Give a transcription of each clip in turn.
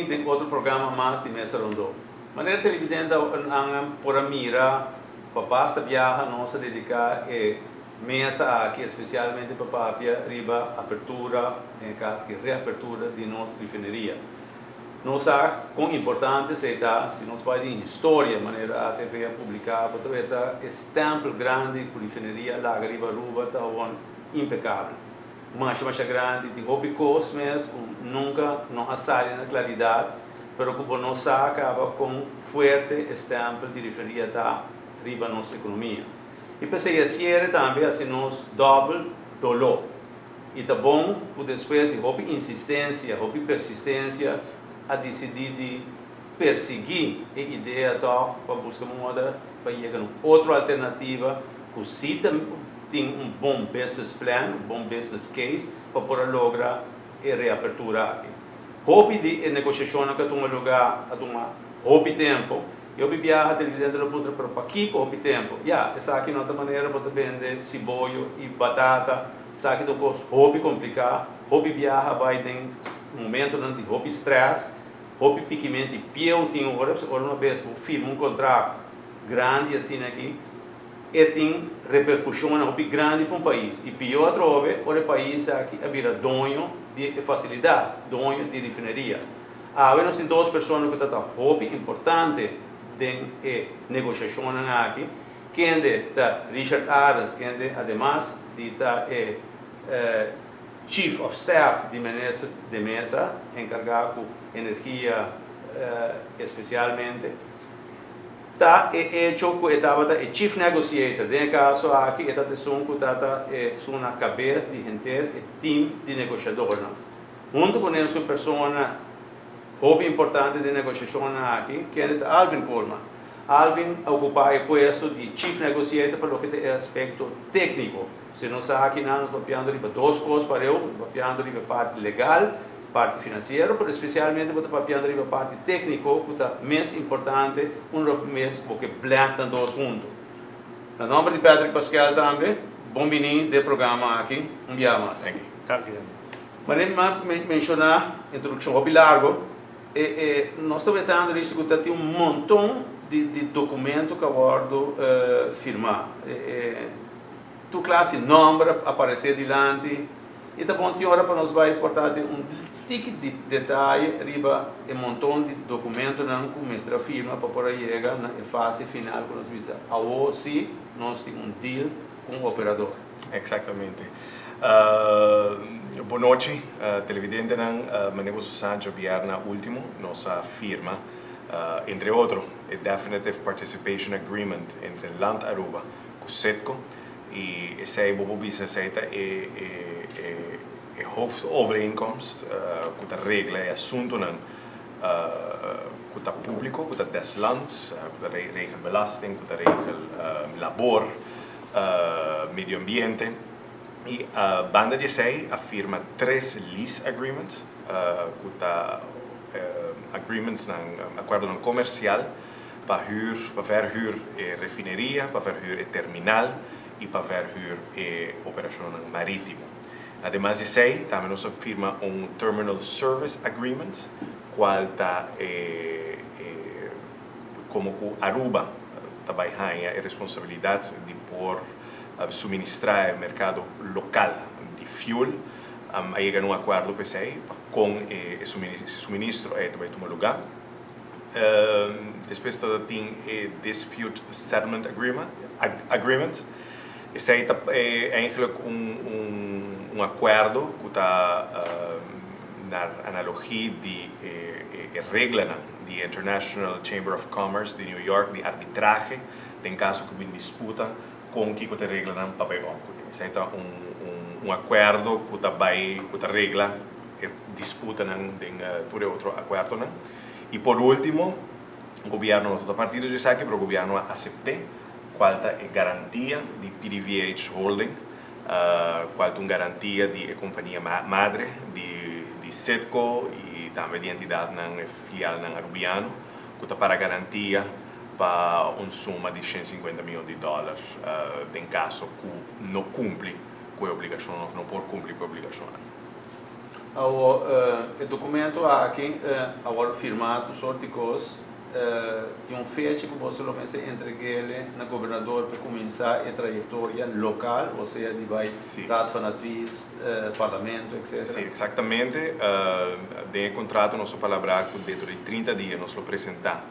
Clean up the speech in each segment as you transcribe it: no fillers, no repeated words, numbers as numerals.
den otro programa mas di Mesa Rondó. Manera televidentenan por a mira pa basta biaha nos a dedica e mesa aki especialmente pa papia riba apertura, den e cas aki reapertura di nos refineria. Nos sa con importante esey ta, si nos bai den historia manera ATV a publica bo ta weta e stempel grandi cu refineria a laga riba Aruba ta awor impecabel. Masha masha grandi, tin hopi kos mes ku nunka no a sali na klaridat, pero ku bo no sa kaba kon fuerte e stèmpel di referia ta riba nos ekonomia. I p'esei e siere tambe hasi nos dòbel doló. I ta bon ku despues di hopi insistensia, hopi persistensia, a disidí di persiguí e idea tòg pa buska moda pa yega na un otro alternativa ku si ta tin un bon business plan, un bon business case pa por a logra e reapertura aki. Hopi di e negoshashonnan ku a tuma lugá a tuma hopi tempu i hopi biaha televidente lo puntra pero pakiko hopi tempu? Ya, esaki no ta manera bo ta bende siboyo i batata, esaki ta un kos hopi kompliká, hopi biaha bai den momentonan di hopi stress, hopi pikimenti pieu tin ora, ora una bes bo firma un kontrakt grandi asina aki, E tin repercusionnan hopi grandi pa un pais y pior atrobe ora e pais aki a bira doño di e facilidad, doño di refineria. Awe nos tin dos persona cu ta ta hopi importante den e negociacionnan aki, kende ta Richard Arends, kende ademas di ta e Chief of Staff di Minister de Meza encarga cu energia especialmente. Ta e echo ku e tabata e chief negotiator, den e kaso aki e ta esun ku ta ta esun na kabes di henter e team di negoshadornan. Huntu ku Nelson persona hopi importante den negoshashonnan aki, kende ta Alvin Koolman. Alvin a okupá e puesto di chief negotiator pa loke ta e aspekto tékniko. Si nos sa akinan nos papiando riba dos kos pareu, nos papiando riba e parti legal, parti finansiero, pero espesialmente bo ta papiando riba parti tékniko ku ta mes importante unda bo mes bo ke blend nan dos huntu. Na nòmber di Patrick Paskel tambe, bon bini den e programa aki un biaha mas. Thank you. Danki. Manera mi a menshoná, introdukshon hopi largo, e e nos ta wetando riba ku ta tin un monton di di dokumento ku a wòrdu firmá. E e tur klase nòmber a aparesé dilanti. I ta bon tin ora pa nos bai por ta den un tiki di detaye riba e monton di documentonan cu mester a firma pa por a yega na e fase final cu nos bisa awo si nos tin un deal cu un operador. Exactamente. Bon nochi televidentenan, Manera boso sa djabièrna ultimo nos a firma entre otro e Definitive Participation Agreement entre Land Aruba cu Citgo. I esei bo por bisa esei ta e e hoofdovereenkomst ku ta regla e asuntunan ku ta públiko, ku ta des lands, ku ta regel belasting, ku ta regel labor, medio ambiente. I banda di esei a firma tres lease agreements ku ta agreementsnan, akuerdonan komersial. pa hür, pa verhür e refineria, pa verhür e terminal i pa verhür e operashonnan marítimo. Ademas di esei, tambe nos a firma un Terminal Service Agreement, kual ta e e komo ku Aruba ta bai haña e responsabilidat di por suministrá e merkado lokal di fuel. A yega na un akuerdo pa esei, pa kon e suministro ei ta bai tuma lugá. Despues ta tin e Dispute Settlement Agreement. Esei ta eigenlijk un akuerdo ku ta na analogi di e reglanan di e International Chamber of Commerce di New York di arbitrahe den kaso ku bin disputa kon kiko ta e reglanan pa bai òf kuné. Esei ta un akuerdo ku ta bai ku ta regla e disputanan den tur e otro akuerdonan. I por ultimo, gobierno no ta ta partido di esaki, pero gobierno a asept'é kual ta e garantia di PDVH Holding, kual ta un garantia di e kompania madre di di Citgo i tambe di entidatnan e filialnan arubiano ku ta para garantia pa un suma di 150 mion di dòler den kaso ku no kumpli ku e obligashon òf no por kumpli ku e obligashonnan. Awor, e documento aki a wordo firma tur soort di cos. Tin un fecha cu boso lo mester entreg'ele na gobernador pa cuminsa e trayectoria local, o sea di bay Raad van Advies, Parlamento, etc. Si, exactamente. Den e contrato nos a palabra cu dentro di 30 dia nos lo presenta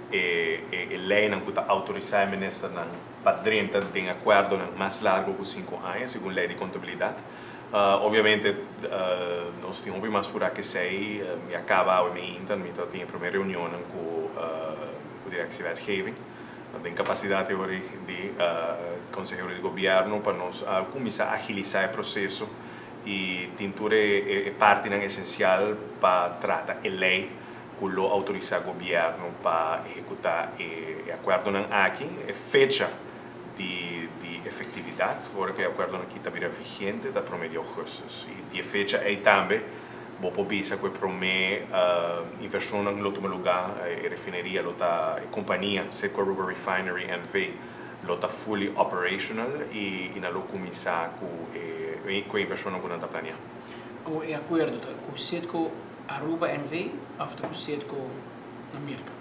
e leynan cu ta autorisa e ministernan pa drenta den acuerdonan mas largo cu 5 aña, segun ley di contabilidad. Obviamente nos tin hopi mas purá kesei. Mi a kaba awe meinta, mi ta tin e promé reunionnan ku Directie Wetgeving den kapasidat e ora di konsehero di gobièrnu pa nos a kuminsá agilisá e proseso i tin tur e partinan esensial pa trata e lei ku lo outorisá gobièrnu pa ehekutá e akuerdonan aki. E fecha di di efectividad ora cu e acuerdonan aki ta bira vigente ta prome di augustus y di e fecha ey tambe bo por bisa cu e prome inversionnan lo tuma lugar, e refineria lo ta, e compania Citgo Aruba Refinery NV lo ta fully operational y y nan lo cuminsa cu e cu e inversionnan cu nan ta planea. O e acuerdo ta cu Citgo Aruba NV of ta cu Citgo na Merca?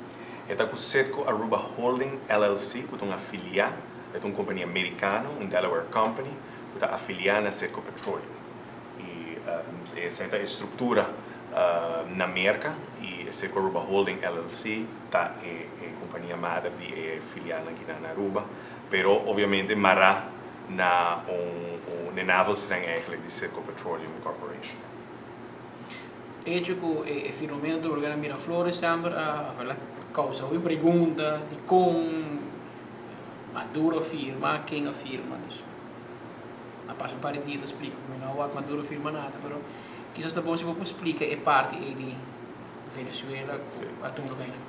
E ta ku Citgo Aruba Holding LLC ku ta un afiliá, e ta un kompania merikano, un Delaware company, ku ta afiliá na Citgo Petroleum. I esei ta e struktura na Merka i Citgo Aruba Holding LLC ta e kompania mader di e filialnan ki na Aruba, pero obviamente mará na un e navelstreng eigenlijk di Citgo Petroleum Corporation. Hecho ku e firmamentu ta na Miraflores semper a kousa hopi pregunta dikon Maduro a firma, ken a firma. Dus a pasa un par di dia ta splika ku mi no a wak Maduro firma nada, pero kisas ta bon si bo por splika e parti ei di Venezuela ku a tuma luga einan.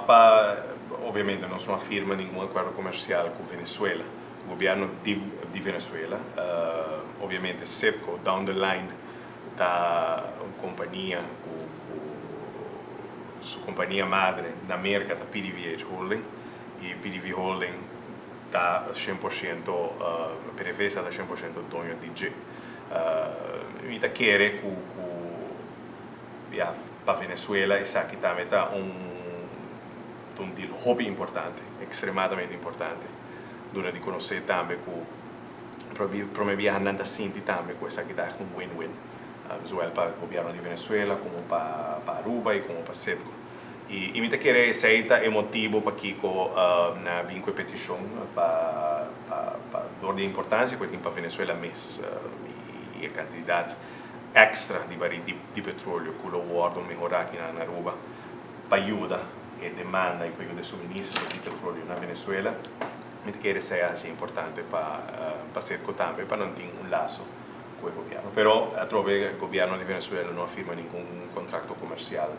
Pa obviamente nos no a firma ningun akuerdo komersial ku Venezuela, ku gobièrnu di Venezuela. Obviamente Citgo down the line ta un kompania ku ku su kompania madre na Merka ta PDVH Holding i PDV Holding ta 100% PDVSA ta 100% doño di dje. Mi ta kere ku ku ya pa Venezuela esaki tambe ta un ta un deal hopi importante, ekstremadamente importante. Duna di konosé tambe ku Prome biaha nan ta sinti tambe ku esaki ta ègt un win-win, zowel pa gobièrnu di Venezuela komo pa Aruba i komo pa Citgo. I mi ta kere esei ta e motibu pakiko nan a bin ku e petishon pa dor di e importansia ku e tin pa Venezuela mes i e kantidat èkstra di baril di petroleo ku lo wòrdu mehorá aki na Aruba pa yuda e demanda i pa yuda e suministro di petroleo na Venezuela. Mi ta kere esei a hasi importante pa pa Citgo tambe pa nan tin un laso ku e gobièrnu. Pero atrobe e gobièrnu di Venezuela no a firma ningun kontrakto komersial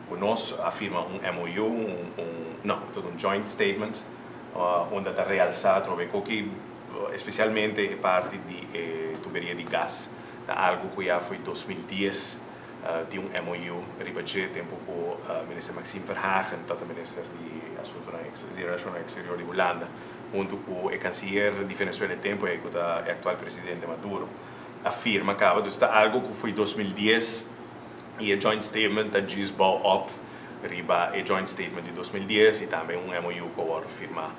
ku nos. A firma un MOU, un un no, ta un joint statement unda ta realsá atrobe ku ki espesialmente e parti di e tuberia di gas ta algu ku ya foi 2010 tin un MOU riba dje tempu ku Minister Maxime Verhagen tabata Minister di Asuntunan di Relashonnan Eksterior di Hulanda huntu ku e Kansiyer di Venezuela e tempu ei ku ta e aktual Presidente Maduro a firma kaba. Dus ta algu ku foi 2010 i e joint statement ta djis bou op riba e joint statement di 2010 i tambe un MOU ku a wòrdu firma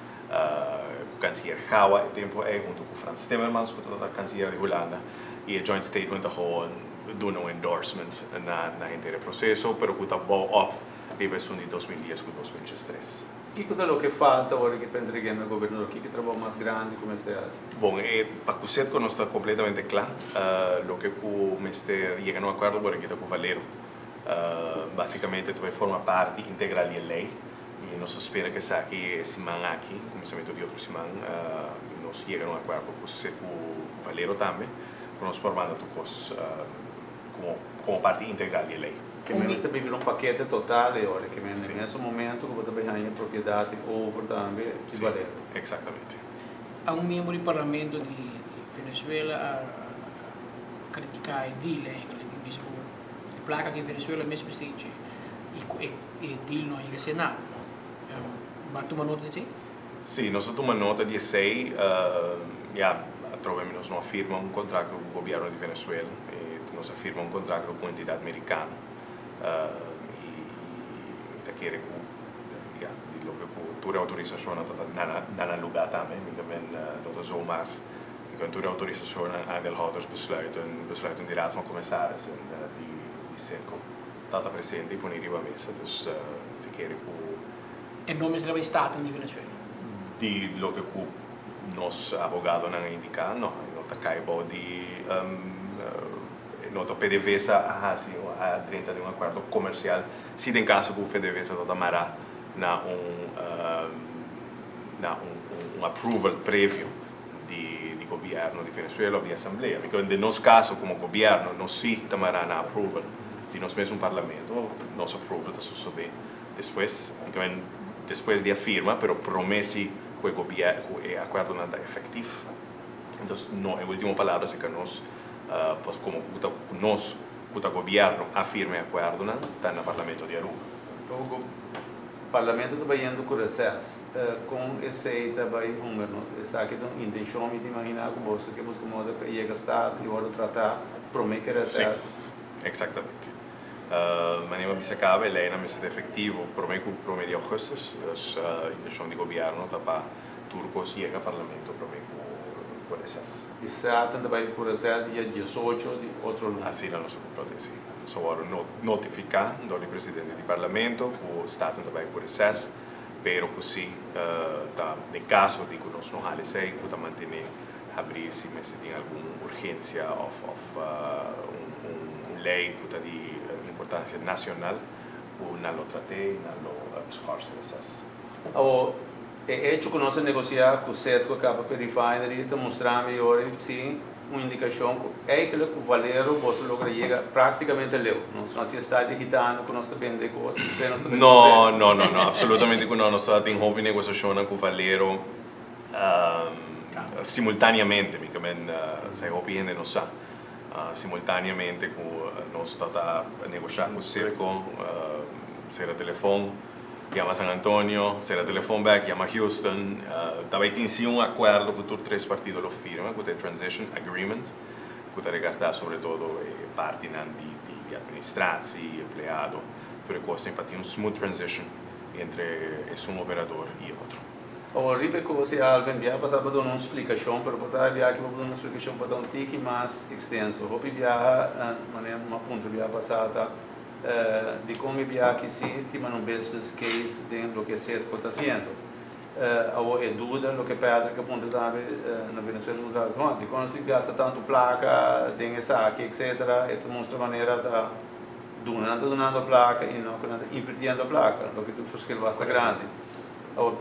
ku Kansiyer Jaua e tempu ei huntu ku Frans Timmermans ku tabata Kansiyer di Hulanda i e joint statement ta gewoon duna un endorsement na na henter e proceso, pero cu ta bou op riba esun di 2010 cu 2013. Kico ta loke falta ora ki pa entregu'e na gobernador? Kiko e trabou mas grandi cu mester haci? Bon, e pa cu Citgo nos ta completamente cla. Loke cu mester yega na un acuerdo por aki ta cu Valero. Basicamente ta bay forma parti integral di e ley y nos ta spera cu esaki e siman aki, cuminsamento di otro siman, nos yega na un acuerdo cu Valero tambe. Ku nos por manda tur kos komo komo parti integral di e lei. Ke men mester bibi un pakete total e ora ke men den mesun momento ku bo ta bay haña propiedat i over tambe di Valero. Si, eksaktamente. A un miembro di parlamento di Venezuela a kritiká e deal eigenlijk i bisa ku e plaka ku Venezuela mes mester dje i ku e deal no a yega Senado. Bo a tuma nota di esei? Sí, nos a tuma nota di esei. Ya, atrobe nos no a firma un kontrakt ku gobièrnu di Venezuela. E Nos a firma un kontrakt ku entidat merikano i mi ta kere ku ya di loke ku tur e outorisashonnan ta na nan lugá tambe. Mi ta men no ta zomaar mi ku tur e outorisashonnan, aandeelhouders besluiten, besluiten di raad van commissarissen di Citgo ta ta presente i pone riba mesa. Dus mi ta kere ku. E no mester a bai Staten di Venezuela. Di loke ku nos abogadonan a indiká, no, e no ta kai bou di e no ta PDVSA a hasi o a drenta den un akuerdo komersial, si den kaso ku PDVSA ta ta mará na un na un un approval previo di di gobièrnu di Venezuela òf di asamblea. Bikos den nos kaso komo gobièrnu nos si ta mará na approval di nos mesun parlamento, nos approval ta sosodé despues, despues di a firma, pero promé si ku e gobier ku e akuerdonan ta efektif. Entonces no e ultimo palabra si ka nos pas komo ku ta nos ku ta gobierno a firma e akuerdonan ta na parlamento di Aruba. Go parlamento ta bayendo ku reses kon esei ta bai hunga no esaki ta un intenshon mi ta imagina ku boso ke buska moda pa e yega Staten i wòrdu tratá promé ke reses. Si, eksaktamente. Manera mi a bisa caba, e leynan mester ta efectivo prome cu prome di augustus. Dus intencion di gobierno ta pa tur cos yega parlamento prome cu reces. Y Staten ta bay cu reces dia 18 di otro luna. Asina nos a comprende, si. Nos a worde notifica door di presidente di parlamento cu Staten ta bay cu reces, pero cu si ta den caso di cu nos no hala esey cu ta mantene habri si mester tin algun urgencia of of un ley cu ta di importancia nacional cu nan lo trate y nan lo schorsen esas. Awor, e hecho cu nos a negocia cu Cetco a caba p'e refinery ta mustra mi ora si un indicacion cu eigenlijk cu Valero boso logra yega practicamente leu. Nos no haci e sta di gitano cu nos ta bende cos y despues nos ta bende No, no, no, no, absolutamente cu no. Nos ta tin hopi negociacionnan cu Valero. Simultaneamente, mi ke men sa e hopi hende no sa, simultaneamente ku nos ta ta negoshá ku Citgo, sera telefon, yama San Antonio, sera telefon bèk, yama Houston, ta bai tin si un akuerdo ku tur tres partido lo firma ku ta e Transition Agreement ku ta regardá sobre todo e partinan di administratie, empleado, tur e kosnan pa tin un smooth transition entre esun operador i e otro. Awor riba e kos i Alvin biaha pasá bo duna un splikashon, pero por ta e biaha aki bo duna un splikashon por ta un tiki mas ekstenso. Hopi biaha, manera mi a puntra biaha pasá ta dikon e biaha aki si tin un business case den loke Citgo ta hasiendo. Awor e duda loke Patrick a puntra tambe na Venezuela un rato, Juan, dikon nos tin gasta tantu plaka den esaki etcetera, e ta mustra manera ta duna nan ta dunando plaka i no ku nan ta invirtiendo plaka, loke ta un verschil basta grandi. Awor,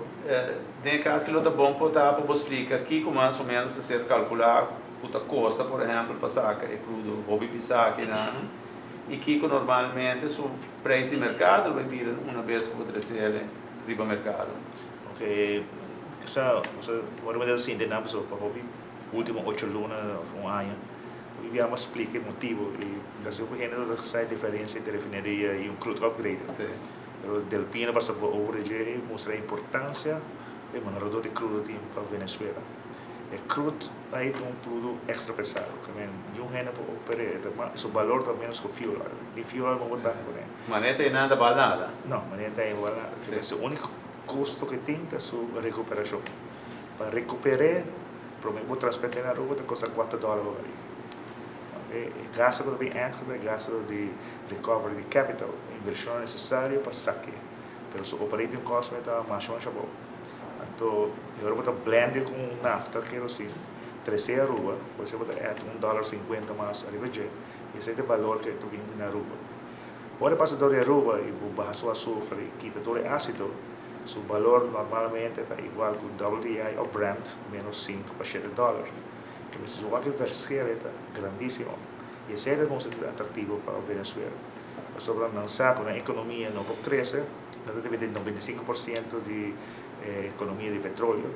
den e kas ki lo ta bon por ta pa bo splika kiko mas o ménos ta ser kalkulá ku ta kosta, por ehèmpel, pa saka e krudo hopi pisá akinan i kiko normalmente su preis di merkado lo bai bira una bes ku bo trese el riba merkado. Ok, kisa ora bo ta sinti nan pasobra pa hopi ultimo ocho luna of un aña hopi bia bo a splika e motibo i kasi hopi hende ta sa e diferensia entre refineria i un crude upgrader. Pero Del Pino pasa por over di dje y mustra e importancia cu e manrador di crudo tin pa Venezuela. E crude ahí ta un crudo extra pesado, ke men niun hende por oper'e, e ta mas, su balor ta menos cu fuel oil. Ni fuel oil no por traha cune. Manera ta e nan ta bal nada. No, manera ta e no bal nada. Ke men su unico costo ke tin ta su recuperacion. Pa recuper'e, prome cu bo transport'e na Aruba ta costa cuatro dollar pa baril. E gasto ku ta bin extra ta e gasto di recovery di capital, invershon nesesario pa sake. Pero su operating cost mester ta masha masha abou. Anto e ora bo ta blende ku un nafta kerosin, trese Aruba, por esei bo ta add un dollar sinkuenta mas ariba dje, i esei ta e balor ku ta bin na Aruba. Ora e pasa dor di Aruba i bo baha su azufre i kita tur e ásido, su balor normalmente ta igual ku WTI òf Brent menos sinku pa shete dollar. Ke mester wak e verschil e ta grandisimo y esey ta nos atractivo pa Venezuela pasobra nan sa cu nan economia no por crece nan ta depende 95% di e economia di petroleo.